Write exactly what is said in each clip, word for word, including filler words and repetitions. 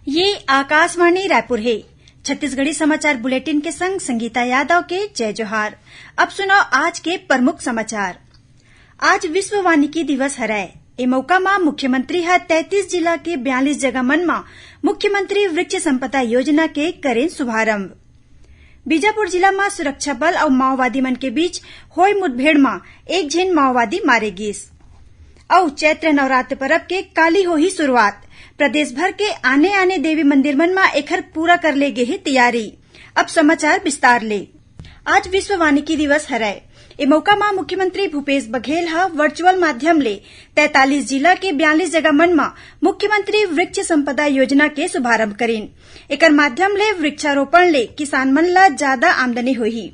ये आकाशवाणी रायपुर हे। छत्तीसगढ़ी समाचार बुलेटिन के संग संगीता यादव के जय जोहार। अब सुनव आज के प्रमुख समाचार। आज विश्व वानिकी दिवस हरय। ए मौका म मुख्यमंत्री ह तैंतीस जिला के बयालीस जगह मन म मुख्यमंत्री वृक्ष संपदा योजना के करेन शुभारंभ। बीजापुर जिला म सुरक्षा बल अउ माओवादी मन के बीच होय मुठभेड़ म एक झिन माओवादी मारे गिस। अउ चैत्र नवरात्र पर्व के काली होही शुरुआत। प्रदेश भर के आने-आने देवी मंदिर मन म एखर पूरा कर ले गे हे तैयारी। अब समाचार विस्तार ले। आज विश्व वानिकी दिवस हरय। ए मौका म मुख्यमंत्री भूपेश बघेल ह वर्चुअल माध्यम ले तैंतालीस जिला के बयालीस जगह मन म मुख्यमंत्री वृक्ष संपदा योजना के शुभारंभ करिन। एकर माध्यम ले वृक्षारोपण ले किसान मन ल जादा आमदनी होही।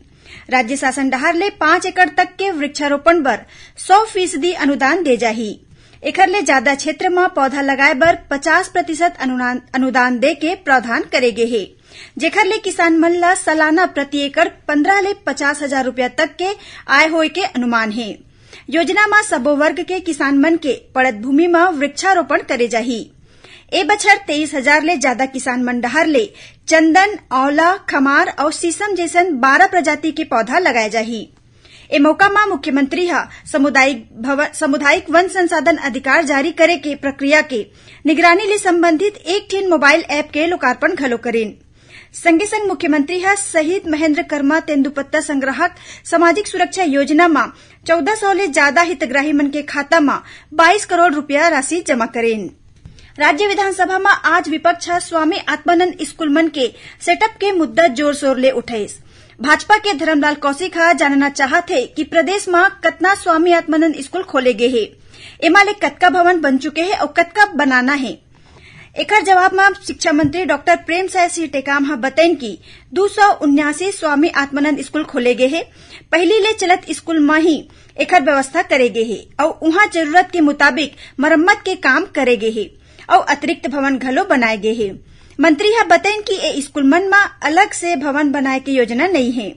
राज्य शासन डहार ले पाँच एकड़ तक के वृक्षारोपण बर सौ फीसदी अनुदान दे जाही। एखर ले जादा क्षेत्र म पौधा लगाए बर पचास प्रतिशत अनुदान, अनुदान दे के प्रावधान करे गे हे, जेखर ले किसान मन ल सालाना प्रति एकड़ पन्द्रह ले पचास हजार रुपया तक के आय होए के अनुमान हे। योजना म सबो वर्ग के किसान मन के पड़त भूमि म वृक्षारोपण करे जाही। ए बछर तेईस हजार ले जादा किसान मन डहार ले चंदन, आंवला, खमार अउ शीशम जइसन बारह प्रजाति के पौधा लगाए जाही। ए मौका म मुख्यमंत्री ह सामुदायिक भवन, सामुदायिक वन संसाधन अधिकार जारी करे के प्रक्रिया के निगरानी ले संबंधित एक ठिन मोबाइल ऐप के लोकार्पण घलो करिन। संगे संग मुख्यमंत्री ह शहीद महेंद्र कर्मा तेंदूपत्ता संग्राहक सामाजिक सुरक्षा योजना म चौदह सौ ले जादा हितग्राही मन के खाता म बाईस करोड़ रुपया राशि जमा करिन। राज्य विधानसभा म आज विपक्ष ह स्वामी आत्मानंद स्कूल मन के सेटअप के मुद्दा जोर शोर ले उठाइस। भाजपा के धरमलाल कौशिक ह जानना चाहत हे कि प्रदेश म कतना स्वामी आत्मानंद स्कूल खोले गे हे, एमा ले कतका भवन बन चुके हे अउ कतका बनाना हे। एकर जवाब म शिक्षा मंत्री डॉक्टर प्रेमसाय सिंह टेकाम ह बतइन कि दू सौ उन्यासी स्वामी आत्मानंद स्कूल खोले गे हे। पहिली ले चलत स्कूल म ही एकर व्यवस्था करे गे हे अउ उहां जरूरत के मुताबिक मरम्मत के काम करे गे हे अउ अतिरिक्त भवन घलो बनाए गे हे। मंत्री ह बतइन कि ए स्कूल मन म अलग से भवन बनाए के योजना नइ हे।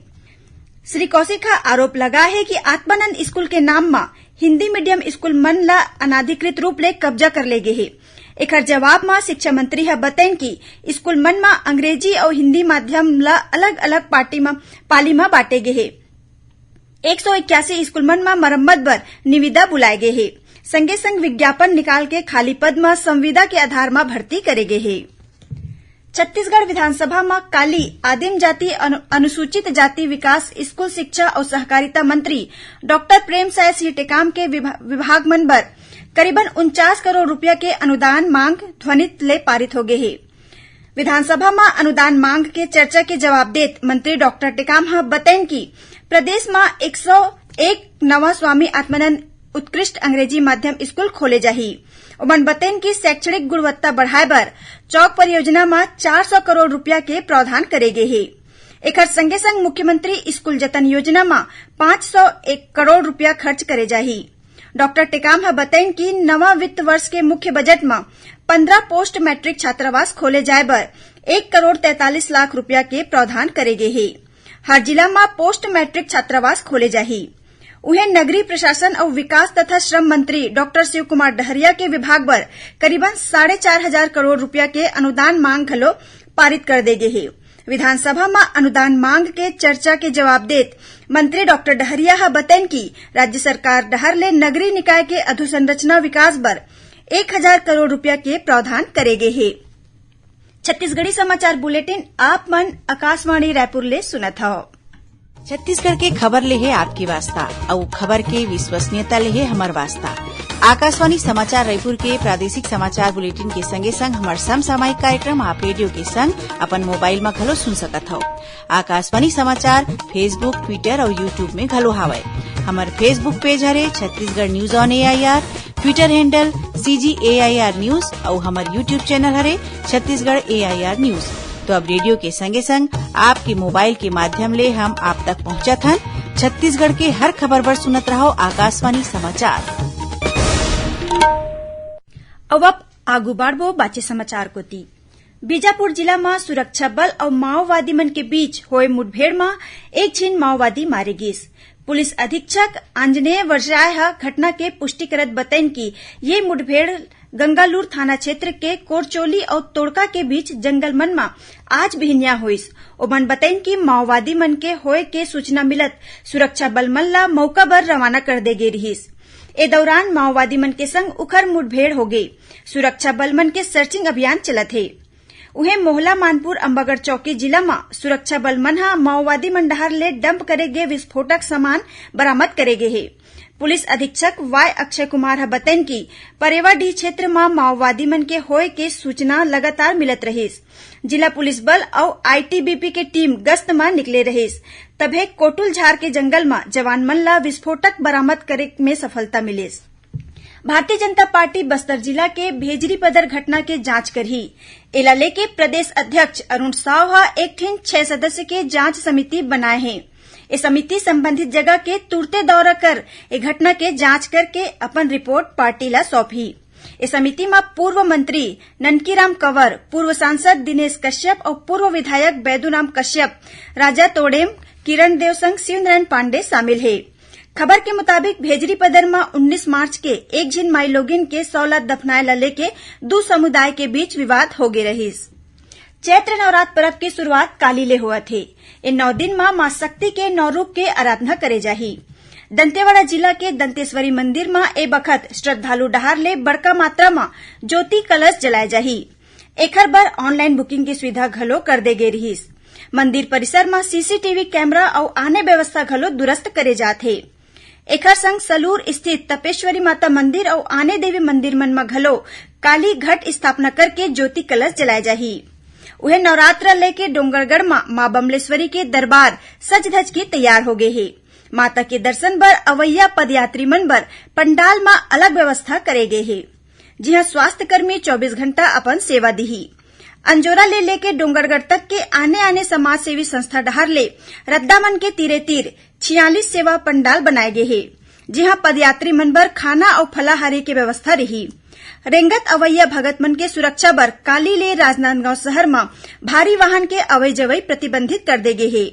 श्री कौशिक ह आरोप लगाए हे कि आत्मानंद स्कूल के नाम म हिंदी मीडियम स्कूल मन ल अनाधिकृत रूप ले कब्जा कर ले गे हे। एखर जवाब म शिक्षा मंत्री ह बतइन कि स्कूल मन म अंग्रेजी अउ हिंदी माध्यम ल अलग-अलग पार्टी म, पाली म बांटे गे हे। एक सौ इक्यासी स्कूल मन म मरम्मत बर निविदा बुलाए गे हे। संगे संग विज्ञापन निकाल के खाली पद म संविदा के आधार म भर्ती करे गे हे। छत्तीसगढ़ विधानसभा म काली आदिम जाति अनु-, अनुसूचित जाति विकास, स्कूल शिक्षा अउ सहकारिता मंत्री डॉक्टर प्रेमसाय सिंह टेकाम के विभा-, विभाग मन बर करीबन उनचास करोड़ रुपया के अनुदान मांग ध्वनित ले पारित हो गे हे। विधानसभा म अनुदान मांग के चर्चा के जवाब देत मंत्री डॉक्टर टेकाम ह बतइन कि प्रदेश म एक सौ एक नवा स्वामी आत्मानंद उत्कृष्ट अंग्रेजी माध्यम स्कूल खोले जाही। ओमन बतइन कि शैक्षणिक गुणवत्ता बढ़ाए बर चौक परियोजना म चार सौ करोड़ रुपया के प्रावधान करे गे हे। एखर संगे संग मुख्यमंत्री स्कूल जतन योजना म पाँच सौ एक करोड़ रुपया खर्च करे जाही। डॉक्टर टेकाम ह बतइन कि नवा वित्त वर्ष के मुख्य बजट म पन्द्रह पोस्ट मैट्रिक छात्रावास खोले जाए बर एक करोड़ तैंतालीस लाख रुपया के प्रावधान करे गे हे। हर जिला म पोस्ट मैट्रिक छात्रावास खोले जाही। उहें, नगरीय प्रशासन अउ विकास तथा श्रम मंत्री डॉक्टर शिव कुमार डहरिया के विभाग बर करीबन साढ़े चार हजार करोड़ रुपया के अनुदान मांग घलो पारित कर दे गे हे। विधानसभा म अनुदान मांग के चर्चा के जवाब देत मंत्री डॉक्टर डहरिया ह बतइन कि राज्य सरकार डहर ले नगरीय निकाय के अधोसंरचना विकास बर एक हजार करोड़ रुपया के प्रावधान करे गे हे। छत्तीसगढ़ी समाचार बुलेटिन आप मन आकाशवाणी रायपुर ले सुनत हव। छत्तीसगढ़ के खबर ले हे आपके वास्ता, अउ खबर के विश्वसनीयता ले हे हमर वास्ता। आकाशवाणी समाचार रायपुर के प्रादेशिक समाचार बुलेटिन के संगे संग हमर समसामयिक कार्यक्रम आप रेडियो के संग अपन मोबाइल म घलो सुन सकत हव। आकाशवाणी समाचार Facebook, Twitter अउ YouTube में घलो हावय। हमर Facebook पेज हरे Chhattisgarh news on AIR, Twitter handle CG AIR news अउ हमर YouTube चैनल हरे छत्तीसगढ़ एआईआर न्यूज। तो अब रेडियो के संगे संग आपके मोबाइल के माध्यम ले हम आप तक पहुंचत हन। छत्तीसगढ़ के हर खबर बर सुनत रहव आकाशवाणी समाचार। अब आप आगू बढ़बो बाचे समाचार कोती। बीजापुर जिला म सुरक्षा बल अउ माओवादी मन के बीच होए मुठभेड़ म एक झिन माओवादी मारे गिस। पुलिस अधीक्षक आंजनेय वर्षाय ह घटना के पुष्टि करत बतइन कि ये मुठभेड़ गंगालूर थाना क्षेत्र के कोरचोली अउ तोड़का के बीच जंगल मन म आज बिहनिया होइस। ओमन बतइन कि माओवादी मन के होए के सूचना मिलत सुरक्षा बल मन ला मौका बर रवाना कर दे गे रिहिस। ए दौरान माओवादी मन के संग उखर मुठभेड़ होगे। सुरक्षा बल मन के सर्चिंग अभियान चलत हे। उहें, मोहला मानपुर अम्बागढ़ चौकी जिला म सुरक्षा बल मन ह माओवादी मन डहार ले डंप करे गे विस्फोटक सामान बरामद करे गे हे। पुलिस अधीक्षक वाय अक्षय कुमार ह बतइन कि परेवाडीह क्षेत्र म माओवादी मन के होए के सूचना लगातार मिलत रहिस। जिला पुलिस बल अउ आईटीबीपी के टीम गश्त म निकले रहिस, तभे कोटुलझार के जंगल म जवान मन ला विस्फोटक बरामद करे में सफलता मिलिस। भारतीय जनता पार्टी बस्तर जिला के भेजरी पदर घटना के जांच करही। एला लेके प्रदेश अध्यक्ष अरुण साव ह एक ठिन छह सदस्य के जांच समिति बनाए हे। ए समिति संबंधित जगह के तुरते दौरा कर ए घटना के जांच करके अपन रिपोर्ट पार्टी ला सौंपही। ए समिति म पूर्व मंत्री ननकीराम कंवर, पूर्व सांसद दिनेश कश्यप अउ पूर्व विधायक बैदूराम कश्यप, राजा तोड़ेम, किरण देव संग शिवनारायण पांडे शामिल हे। खबर के मुताबिक, भेजरी पदर म उन्नीस मार्च के एक झिन माईलोगिन के शव ला दफनाए ला लेके दू समुदाय के बीच विवाद होगे रहिस। चैत्र नवरात्र पर्व के शुरुआत काली ले होवत हे। ए नौ दिन म मां शक्ति के नौ रूप के आराधना करे जाही। दंतेवाड़ा जिला के दंतेश्वरी मंदिर म ए बखत श्रद्धालु डहार ले बड़का मात्रा म ज्योति कलश जलाए जाही। एखर बर ऑनलाइन बुकिंग के सुविधा घलो कर दे गे रिहिस। मंदिर परिसर म सीसीटीवी कैमरा अउ आने व्यवस्था घलो दुरुस्त करे जात हे। एखर संग सलूर स्थित तपेश्वरी माता मंदिर अउ आने देवी मंदिर मन म घलो काली घट स्थापना करके ज्योति कलश जलाए जाही। उहें, नवरात्र लेके डोंगरगढ़ म मां बमलेश्वरी के दरबार सज धज के तैयार हो गे हे। माता के दर्शन बर अवइया पदयात्री मन बर पंडाल म अलग व्यवस्था करे गे हे, जिहां स्वास्थ्य कर्मी चौबीस घंटा अपन सेवा दिही। अंजोरा ले लेके डोंगरगढ़ तक के आने-आने समाज सेवी संस्था डहार ले रद्दा मन के तीरे-तीर छियालीस सेवा पंडाल बनाए गे हे, जिहां पदयात्री मन बर खाना अउ फलाहारी के व्यवस्था रही। रेंगत अवइया भगत मन के सुरक्षा बर काली ले राजनांदगांव शहर म भारी वाहन के अवई जवई प्रतिबंधित कर दे गे हे।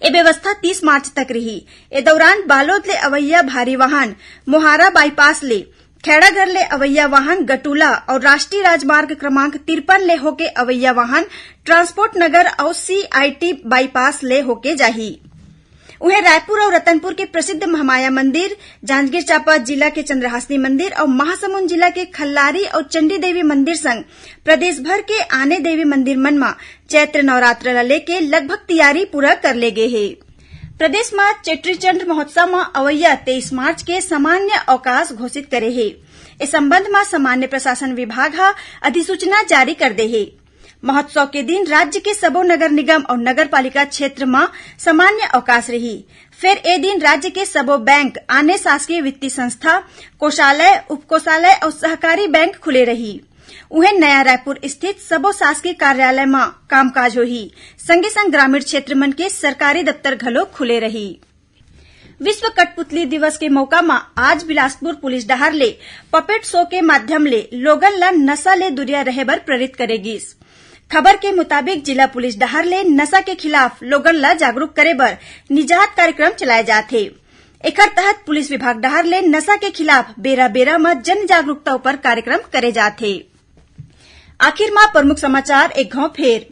ए व्यवस्था तीस मार्च तक रही। ए दौरान बालोद ले अवइया भारी वाहन मोहारा बाईपास ले, खैड़ाघर ले अवइया वाहन गटुला अउ राष्ट्रीय राजमार्ग क्रमांक तिरपन ले होके अवइया वाहन ट्रांसपोर्ट नगर अउ सीआईटी बाईपास ले होके जाही। उहें, रायपुर अउ रतनपुर के प्रसिद्ध महामाया मंदिर, जांजगीर चांपा जिला के चंद्रहासिनी मंदिर अउ महासमुंद जिला के खल्लारी अउ चंडी देवी मंदिर संग प्रदेश भर के आने देवी मंदिर मन म चैत्र नवरात्र ल लेके लगभग तैयारी पूरा कर ले गे हे। प्रदेश म चेट्रीचंड महोत्सव म अवइया तेईस मार्च के सामान्य अवकाश घोषित करे हे। ए संबंध म सामान्य प्रशासन विभाग ह अधिसूचना जारी कर दे हे। महोत्सव के दिन राज्य के सबो नगर निगम अउ नगर पालिका क्षेत्र म सामान्य अवकाश रही। फेर ए दिन राज्य के सबो बैंक, आने शासकीय वित्तीय संस्था, कोषालय, उपकोषालय अउ सहकारी बैंक खुले रही। उहें, नया रायपुर स्थित सबो शासकीय कार्यालय म कामकाज होही। संगे संग ग्रामीण क्षेत्र मन के सरकारी दफ्तर घलो खुले रही। विश्व कठपुतली दिवस के मौका म आज बिलासपुर पुलिस डहार ले पपेट शो के माध्यम ले लोगन ल नशा ले दुरिया रहे बर प्रेरित करे गिस। खबर के मुताबिक, जिला पुलिस डहार ले नशा के खिलाफ लोगन ल जागरूक करे बर निजात कार्यक्रम चलाए जात हे। एखर तहत पुलिस विभाग डहार ले नशा के खिलाफ बेरा-बेरा म जन जागरूकता ऊपर कार्यक्रम करे जात हे। आखिर म प्रमुख समाचार एक घांव फेर।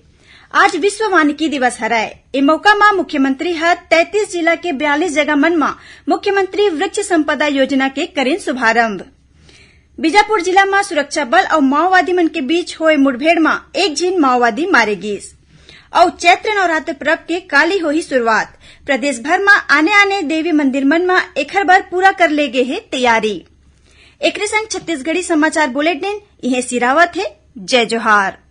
आज विश्व वानिकी दिवस हरय। ए मौका म मुख्यमंत्री ह तैंतीस जिला के बयालीस जगह मन म मुख्यमंत्री वृक्ष संपदा योजना के करिन शुभारंभ। बीजापुर जिला म सुरक्षा बल अउ माओवादी मन के बीच होए मुठभेड़ म एक झिन माओवादी मारे गिस। अउ चैत्र नवरात्र पर्व के काली होही शुरुआत। प्रदेश भर म आने-आने देवी मंदिर मन म एखर बर पूरा कर ले गे हे तैयारी। एकरे संग छत्तीसगढ़ी समाचार बुलेटिन इहें सिरावत हे। जय जोहार।